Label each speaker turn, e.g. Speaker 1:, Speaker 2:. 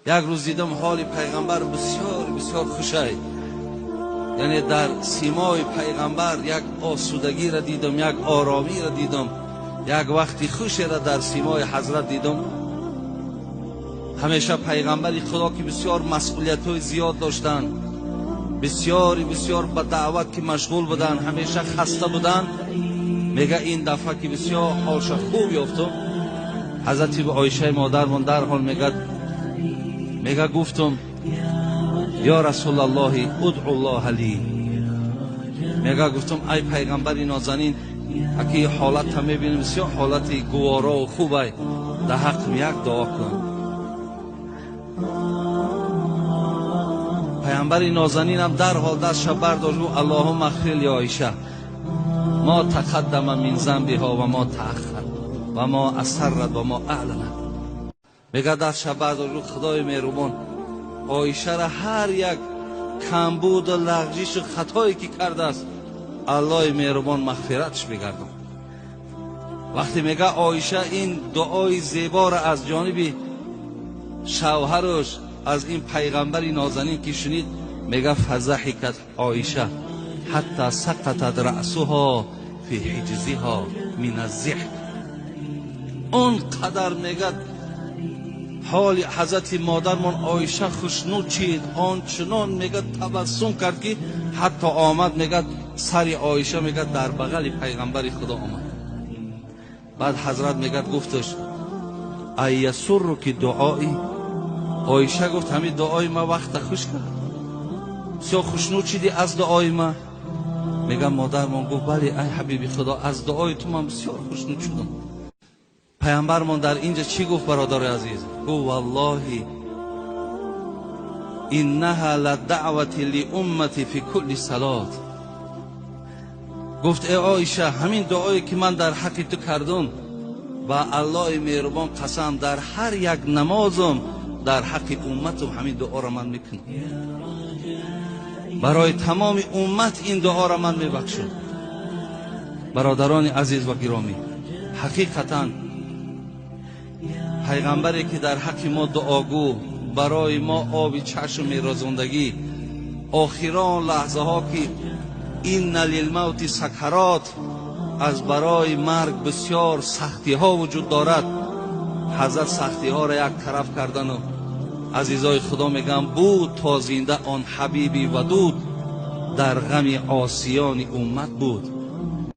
Speaker 1: Як рӯз дидам ҳоли пайғамбар бисёр бисёр хушай, яъне дар симои пайғамбар як осудагиро дидам, як оромиро дидам, як вақти хушеро дар симои ҳазрат дидам. Ҳамеша пайғамбари Худо ки бисёр масъулиятҳои зиёд доштанд, бисёри бисёр ба даъват ки машғул буданд, ҳамеша хаста буданд, мега ин дафъа ки бисёр ҳолша хуб ёфтум, ҳазрати Оишаи модармон дарҳол мега гуфтум: ё Расулаллоҳи, удъуллоҳа ли. Мега гуфтум: ай пайғамбари нозанин, аки ҳолатта мебинем, бисёр ҳолати гуворову хубай, дар ҳаққим як дуо кун. Пайғамбари нозанинам дарҳол дастша бардошт, гуфт: Аллоҳумма ғфир ли Оиша мо тақаддама мин занбиҳо ва мо тааххар ва мо асаррат ва мо аъланат. Мега дастша бардошт, гуфт: Худои меҳрубон, Оишара ҳар як камбуду лағжишу хатое ки кардааст, Аллоҳи меҳрубон мағфиратш бигардон. Вақте мега Оиша ин дуои зеборо аз ҷониби шавҳараш, аз ин пайғамбари нозанин ки шунид, мега фазаҳикат Оиша ҳатта сақатат раъсуҳо фи ҳиҷзиҳо мин аззиҳк. Он қадар мега ҳоли ҳазрати модармон Оиша хушнуд чид, ончунон мега табассум кард ки ҳатто омад, мега сари Оиша мега дар бағали пайғамбари Худо омад. Баъд ҳазрат мега гуфташ: айясурруки дуои? Оиша гуфт: ҳамин дуои ма вақта хуш кард, бисёр хушнуд шидӣ аз дуои ма? Мега модармон гуфт: бале, ай ҳабиби Худо, аз дуои ту ман бисёр хушнуд шудам. Пайғамбармон дар инҷа чӣ гуфт, бародари азиз? Гуфт: валлоҳи иннаҳа ладаъвати лиуммати фи кулли салот. Гуфт: э Оиша, ҳамин дуое ки ман дар ҳаққи ту кардум, ба Аллоҳи меҳрубон қасам, дар ҳар як намозум дар ҳаққи умматум ҳамин дуоро ман мекунам, барои тамоми уммат ин дуоро ман мебахшам. Бародарони азиз ва гиромӣ, ҳақиқатан пайғамбаре ки дар ҳаққи мо дуогӯ, барои мо оби чашм мерозондагӣ, охирон лаҳзаҳо ки инна лилмавти сакарот, аз барои марг бисёр сахтиҳо вуҷуд дорад, ҳазрат сахтиҳоро як тараф кардану азизои Худо мегӯям, буд то зинда он ҳабиби вадуд, дар ғами осиёни уммат буд.